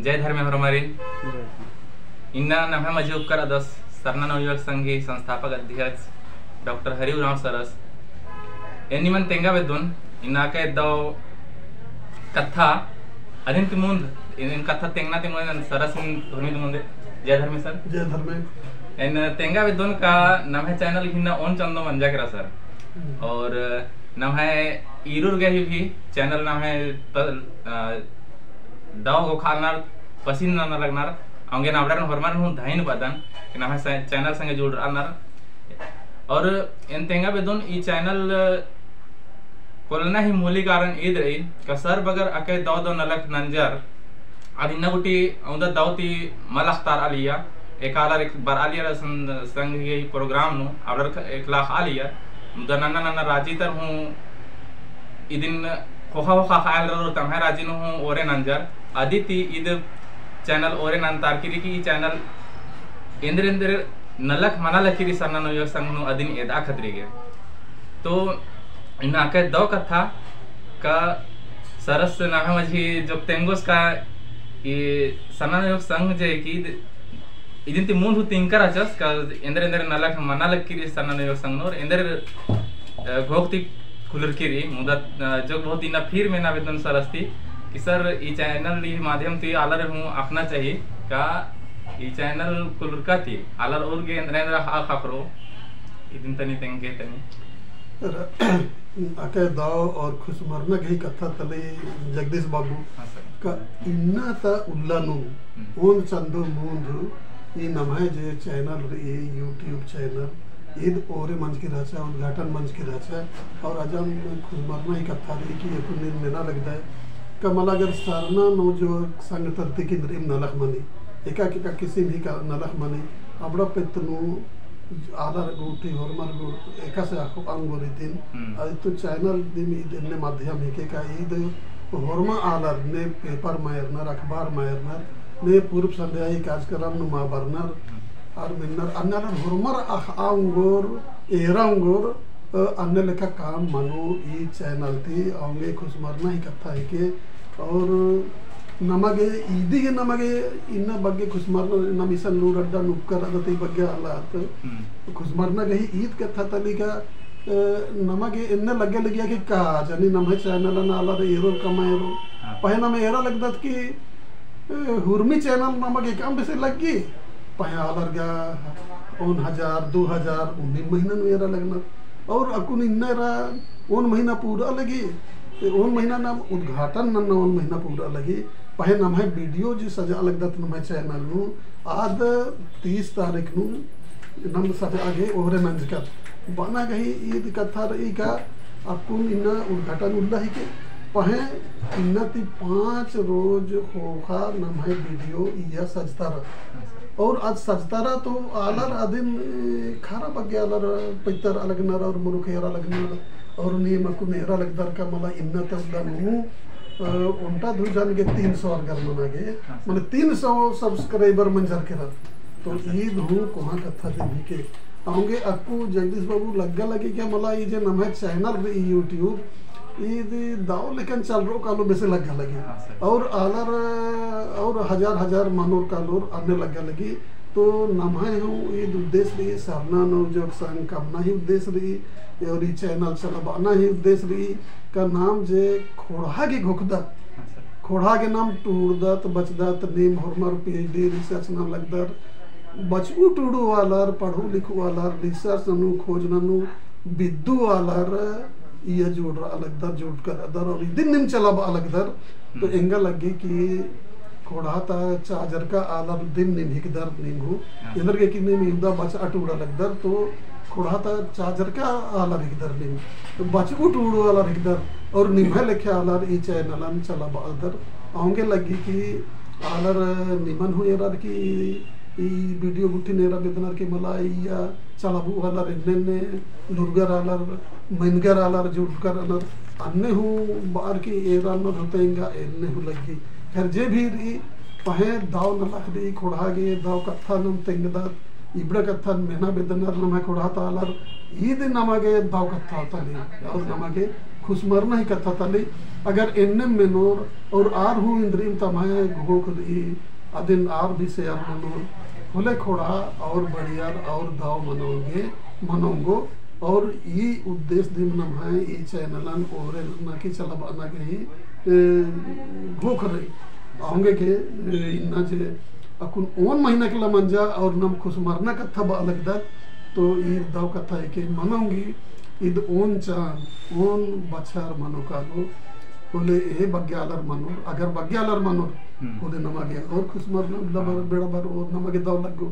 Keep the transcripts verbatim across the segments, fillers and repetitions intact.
जय धर्मे होरमारिन। इन्ना नम्है मझी उक्कर अदस सरना नवयुवक संघ ही संस्थापक अध्यक्ष डॉक्टर हरि उराँव सरस। एन निमन तेंगा बेद्दोन, इन्ना अकय दव कत्था अदिन ती मुन्द, एन कत्था तेंगना ती मुन्द सरसिन धुरमी ती मुन्द। जय धर्मे सर। जय धर्मे। एन तेंगा बेद्दोन का नम्है channel घिन्ना ओन चंदो मंजा केरा सर। हम्म। और नम्है ईरुर गही भी channel नम्है प-, अ, दव घोखालनर, पसिन नना लगनर, औंगे अबड़ारिन होरमारिन हूँ धइन बअदन, कि नम्है से-, channel संगे जुड़रअनर। और एन तेंगा बेद्दोन ई channel खोलना ही मूली कारण ईद रई, का सर बगर अकय दव दव नलख नंजर, आद इन्ना गूटी औंदा दव ती मल अख़तारआ लिया, एका आलर एक बरआ लिया रअसन संग ही program नू, अबड़र ख-, एकला अख़आ लिया, मुदा नन्ना नन्ना राजी तर हूँ इदिन ख़ोख़ा ख़ोख़ा ख़ायल रओर तम्है राजी नू हूँ ओरे नंजर, अदी ती ईद channel ओरे नन्तारकी रई कि ई channel एन्देर एन्देर नलख मना लगी रई सरना नवयुवक संघ नू अदिन एदआ खतरी गे। तो इन्ना अकय दव कत्था का सरस नम्है मझी जोक तेंगोस का ई सरना नवयुवक संघ जे कि इदिन ती मुन्द हूँ तिंकर रहचस का एन्देर एन्देर नलख मना लगी रई सरना नवयुवक संघ नू और एन्देर, अ, घोख ती खुलरकी रई, मुदा, अ, जोक बहुत इन्ना फिर मेना बेद्दोन सरस ती कि सर ई channel ई माध्यम ती आलर हूँ अख़ना चाही का ई channel खुलरका ती आलर और गे एन्देर एन्देर अख़आ ख़क्खरो इदिन तनी तेंगे तनी। अकय दव और खुसमरना गही कत्था तली जगदीश बाबू। हाँ सर। का इन्ना ता उल्ला नू हम्म। ओन चंदो मुन्द ई नम्है जे channel रई, YouTube channel, ईद ओरे मंजकी रहचा, उद्घाटन मंजकी रहचा, और अजम खुसमरना ही कत्था रई कि अक्कुन नीन मेना लगदय का मला अगर सरना नवयुवक संघ तरती की नीम नलख मनी, एका एका किसिम ही का नलख मनी, अबड़ा पेत्त नू आलर गूटी होरमर गू एकासे अख़ओ अंगोर इदिन। हम्म। अदिन तो channel दिम ईद एन्ने माध्यम हिके का ईद होरमा आलर ने paper मल एरनर, अखबार मल एरनर, ने पूर्व संध्या ही कार्यक्रम नू मल बरनर, हम्म। और मेनर अन्ने आलर होरमर अख़आ अंगोर, एरा अंगोर, अ, अन्ने लेखा काम मनो ई channel ती, औंगे खुसमरना ही कत्था हिके, और नमा गे ईदी गे नमा गे इन्ना बग्गे खुसमरना नम इसन लूर अड्डा नुक्कर अदत ई बग्गे आलत। हम्म। खुसमरना गही ईद कत्था तली का, अ, नमा गे एन्ने लग्गे लगिया कि का जनी नम्है channel ना आलर एरोर का मल एरोर। हाँ। पहें नम एरा लगदत कि, अ, हुरमी channel नमा गे काम बेसे लग्गी। पहें आलर गा ओन हजार, दो हजार, उन्नीम महीना नू एरा लगनर। और अक्कुन इन्ना एरा ओन महीना पूरा लगी, ओन महीना नाम उद्घाटन नन्ना ओन महीना पूरा लगी। पहें नम्है video जे सजआ लगदत नम्है channel नू, आद तीस तारीख नू नम सजआ गे ओहरे नंजकत। बअना गही ईद कत्था रई का अक्कुन इन्ना उद्घाटन उल्ला हिके, पहें इन्ना ती पाँच रोज ख़ोख़ा नम्है video इया सजतारा। और आद सजतारा तो आलर अदिन, ए, खरा बग्गे आलर पैतर अलगनर और मुरुख एरा लगनर और नीम अक्कुन एरा लगदर का मला इन्ना ता उल्ला नू, अ, ओन्टा धुजन गे तीन सौ अर्गर मना गे, हाँ, सर। मने तीन सौ subscriber मंजर केरर। तो हाँ, सर। ईद हूँ कोहाँ कत्था दिम हिके। औंगे अक्कु जगदीश बाबू लग्गा लगी का मला ई जे नम्है channel रई YouTube, ईद दव लेकन चलरओ कालो बेसे लग्गा लगी। हाँ, सर। और आलर, और हजार हजार मनोर कालोर अन्ने लग्गा लगी। तो नम्है हूँ ईद उद्देश्य रई, सरना नवयुवक संघ कमना ही उद्देश्य रई, और ई channel चलाबअना ही उद्देश्य रई, का नाम जे ख़ोंड़हा गे घोखदत, हाँ, सर। ख़ोंड़हा गे नाम टूड़दत, बचदत, नीम होरमर PhD research नना लगदर, बचऊ टूड़ू आलर, पढ़ू लिखू आलर, research ननू, खोज ननू, बिद्दू आलर, इया जुड़रआ लगदर, जुड़रकर अदर, और इदिन नीम चलाबआ लगदर। तो हम्म। एंगा लग्गी कि ख़ोंड़हा ता चाजरका आलर दिम नीम हिकदर नीम हूँ। हाँ। एन्देरगे कि नीम इवंदा बचआ टूड़ा लगदर, तो ख़ोंड़हा ता चाजरका आलर हिकदर नीम। तो बचऊ टूड़ू आलर हिकदर, और निम्है लेखे आलर ई channel न चलाबआ लगदर। औंगे लग्गी कि आलर निमन हूँ एरर कि ई video गुट्ठिन एरा बेद्दनर कि मला इया चलाबऊ आलर एन्ने एन्ने लूरगर आलर, मेनगर आलर जुड़रकर अनर, अन्ने हूँ बअर की एरा ननर होते एंगा एन्ने हूँ लग्गी। खैर जे भी रई, पहें दव नलख रई, ख़ोंड़हा गे दव कत्था नम तेंगदत, इबड़ा कत्थन मेना बेद्दनर नम्है ख़ोंड़हा ता आलर, ईद नमा गे दव कत्था तली, और नमा गे खुसमरना ही कत्था तली। अगर एन्नेम मेनोर और आर हूँ इन्द्रिइम तम्है घोख रई, अदिन आर भी share मनोर, होले ख़ोंड़हा और बढ़ियर और दव मनोंगे, मनोंगो। और ई उद्देश्य दिम नम्है ई channel न ओरे नना की चलाबअना गही, ए, घोख रई। औंगे के, ए, इन्ना जे अक्कुन ओन महीना केला मंजा और नम खुसमरना कत्था बआ लगदत, तो ई दव कत्था एके मनोंगी, ईद ओन चान, ओन बछर मनो कालो, होले ए बग्गे आलर मनोर, अगर बग्गे आलर मनोर, हम्म। होले नमा गे और खुसमरना, उल्ला बर-, हाँ। बेड़ा बरओर, नमा गे दव लग्गो,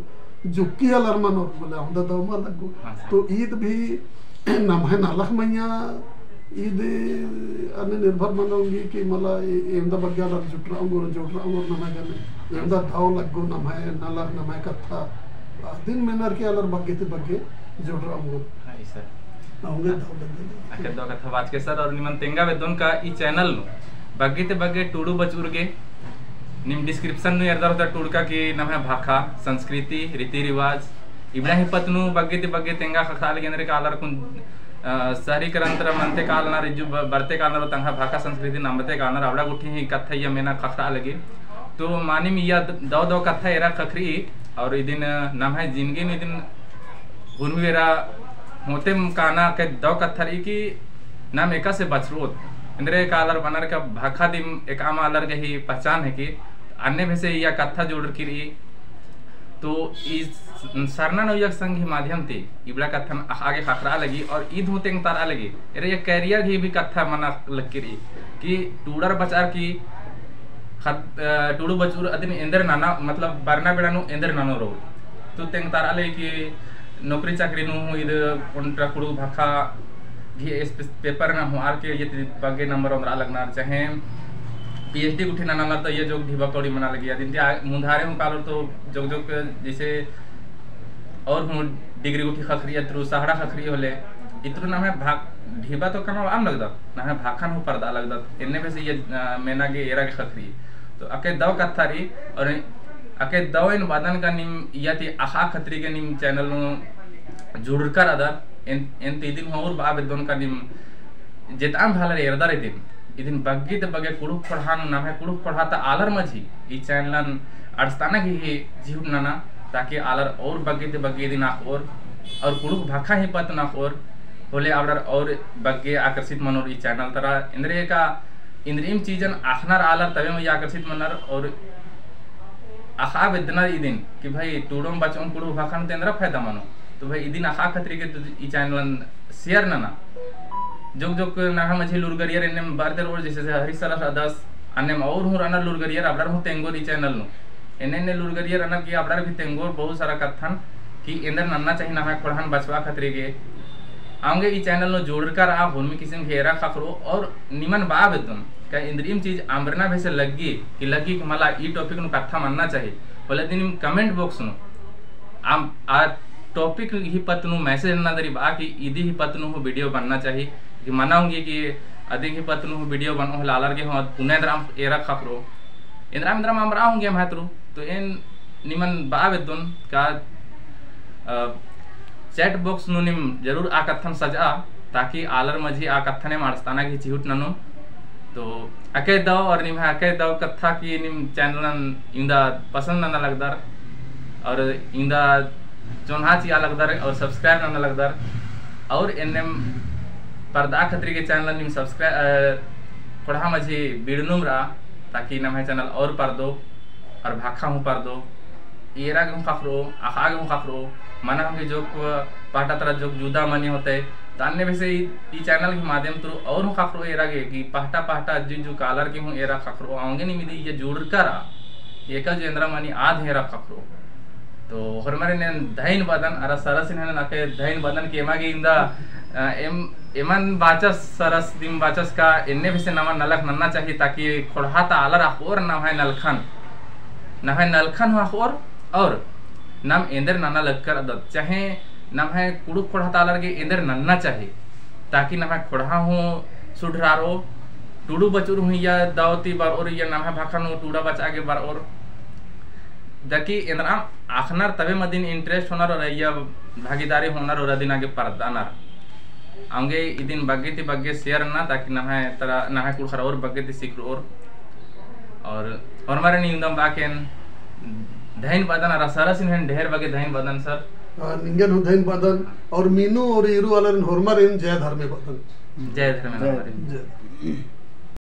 जुक्की आलर मनोर, होले अवंदा दव मा लग्गो। हाँ, सर। तो ईद भी नम्है नलख मइय्याँ ईद अन्ने निर्भर मनोंगी कि मला ए-, एवंदा बग्गे आलर जुटरआ ओंगोर, जोड़रआ ओंगोर नम्है गने, एवंदा दव लग्गो नम्है नलख, नम्है कत्था, अदिन मेनर के आलर बग्गे ती बग्गे जोड़रआ ओंगोर। हाँ, ई सर। अवंगे दव लग्गो। अक्के दव कत्था बाचके सर, और निमन तेंगा बेद्दोन का ई channel नू बग्गे ती बग्गे टूड़ू बचउर गे, नीम description नू एरदर होता टूड़का कि नम्है भाखा, संस्कृति, रीति रिवाज, इबड़ा ही पत्त नू बग्गे ती बग्गे तेंगा ख़क्खरआ लगी, एन्देर का आलर कुन, अ, शहरीकरण तरा मनते कालनर, इज्जु ब-, बरते कालनर, तंग्है भाखा संस्कृतिन अम्बते कालनर, अबड़ा गुट्ठी ही कत्था इय्या मेना ख़क्खरआ लगी। तो मानिम इय्या द-, दव दव कत्था एरा ख़क्खरई, और इदिन नम्है जिनगी नू इदिन हुरमी बेरा होतेम काना अक्के दव कत्था रई कि नाम एकासे बछरओत। एन्देर का आलर बअनर का भाखा दिम एकअम आलर गही पहचान हिकी, अन्ने बेसे इय्या कत्था जोड़रकी रई। तो ई सरना नौइय्या संघ ही माध्यम ती इबड़ा कत्थन अख़आ गे ख़क्खरआ लगी और ईद हूँ तेंगतारआ लगी। एरा इय्या career ही भी कत्था मना लगकी रई कि टूड़र बचअर की खत-, अ, टूड़ू बचउर अदिन एन्देर नना, मतलब बरना बेड़ा नू एन्देर ननोर। तो तेंगतारआ लगी कि नौकरी चाकरी नू हूँ ईद ओन्टा कुँड़ुख़ भाखा गही इस पे-, paper ना होअर के इय्या ती बग्गे number ओन्द्रआ लगनर, चाहे PhD गुट्ठी नना लगनर तो इय्या जोक ढिबा कौड़ी मना लगी। अदिन ती आ-, मुन्धारे हूँ कालोर तो जोक जोक जैसे और हूँ degree गुट्ठी ख़क्खरई, इत्रु सहाड़ा ख़क्खरई होले, इत्रु नम्है भा-, ढिबा तो कमआ अम लगदत, नम्है भाखन हूँ परदआ लगदत, एन्ने बेसे इय्या, अ, मेना गे एरा गे ख़क्खरई। तो अक्के दव कत्था रई, और अक्के दव एन बअदन का नीम इय्या ती अख़आ खतरी गे नीम channel नू जुड़रकर रअदर, एन, एन ती इदिन हूँ और बआ बेद्दोन का नीम जेतअम भालर एरदर इदिन, इदिन बग्गे ती बग्गे कुँड़ुख़ ख़ोंड़हा नू नम्है कुँड़ुख़ ख़ोंड़हा ता आलर मझी ई channel न अंड़सताना गही चिहुट नना, ताकि आलर और बग्गे ती बग्गे इदिन अख़ओर, और कुँड़ुख़ भाखा ही पत्त नू अख़ओर, होले अबड़र और बग्गे आकर्षित मनोर ई channel तरा। एन्देर का इन्द्रिइम चीजन अख़नर आलर तबे मइय्याँ आकर्षित मनर, और अख़आ बेद्दनर इदिन कि भाई टूड़ोम बचओम कुँड़ुख़ भाखा नू तो एन्देर फायदा मनो। तो भाई इदिन अख़आ खतरी गे तो ई channel न share नना। जोक जोक नम्है मझी लूरगरियर एन्नेम बरदर और जैसे हरी सरस अदस, अन्नेम और हूँ रअनर लूरगरियर अबड़र हूँ तेंगोर ई channel नू। एन्ने एन्ने लूरगरियर रअनर कि अबड़र भी तेंगोर बहुत सारा कत्थन कि एन्देर नन्ना चाही नम्है ख़ोंड़हन बचबआ खतरी गे। औंगे ई channel नू जुड़रकर रआ, हुरमी किसिम गे एरा ख़क्खरओ और निमन बआ बेद्दोन का इन्द्रिइम चीज अम्बरना बेसे लग्गी कि लग्गी कि मला ई topic नू कत्था मन्ना चाही। होले दिनिम comment box नू आम आ topic ही पत्त नू message नना दरी बआ कि इदी ही पत्त नू हूँ video बनना चाही, कि मना ओंगी कि अदी ही पत्त नू हूँ video बनओ होले आलर गे हूँ पुना एन्दरा एरा ख़क्खरओ। एन्दरा एन्दरा अम्बरआ ओंगी महतरू, तो एन निमन बआ बेद्दोन का, अ, chat box नू नीम जरूर आ कत्थन सजआ, ताकि आलर मझी आ कत्थन एम अंड़सताना गही चिहुट ननोम। तो अकय दव और निम्है अकय दव कत्था कि नीम channel न इवंदा पसंद नना लगदर और इवंदा चोन्हा चिआ लगदर और subscribe नना लगदर और एन्नेम परदआ खतरी गे channel नीम subscribe, अ, ख़ोंड़हा मझी बिड़नुम रआ, ताकि नम्है channel और परदो और भाखा हूँ परदो। एरा गे हूँ ख़क्खरओ, अख़आ गे हूँ ख़क्खरओ, मना हूँ कि जोक पहटा तरा जोक जुदा मनी होते, तो अन्ने बेसे ई, ई channel के माध्यम तुरु और हूँ ख़क्खरओ एरा गे कि पहटा पहटा अज्जु इज्जु कालर के हूँ एरा ख़क्खरओ, औंगे नीम इदी इय्या जुड़रकर रआ, एका जो एन्दरा मनी आद एरा ख़क्खरओ। तो होरमर एन धइन बअदन, अरा सरसिन हनन अकय धइन बअदन कि एमा गे इवंदा, अ, एम एमन बाचस सरस दिम बाचस का एन्ने बेसे नवा नलख नन्ना चाही, ताकि ख़ोंड़हा ता आलर अख़ओर नम्है नलखन, नम्है नलखन हूँ अख़ओर, और नाम एन्देर नना लगकर रअदत, चाहे नम्है कुँड़ुख़ ख़ोंड़हा ता आलर गे एन्देर नन्ना चाही, ताकि नम्है ख़ोंड़हा हूँ सुधरारओ, टूड़ू बचउर हूँ इय्या दव ती बरओर, इय्या नम्है भाखा नू टूड़ा बचआ गे बरओर। दकी एन्दरा अख़नर तबे मदिन interest होनर और इय्या भागीदारी होनर और अदिन आगे परदअनर। अवंगे इदिन बग्गे ती बग्गे share नना, ताकि नम्है तरा, नम्है कुँड़ुख़र और बग्गे ती सिखरओर। और होरमारिन इवंदम बाकेन धइन बअदन, अरा सरसिन हूँ ढेर बग्गे धइन बअदन sir। आ, निंगन हूँ धइन बअदन, और मीनू और ईरू आलारिन होरमारिन जय धर्मे बअदन। जय धर्मे जय। होरमारिन। जय।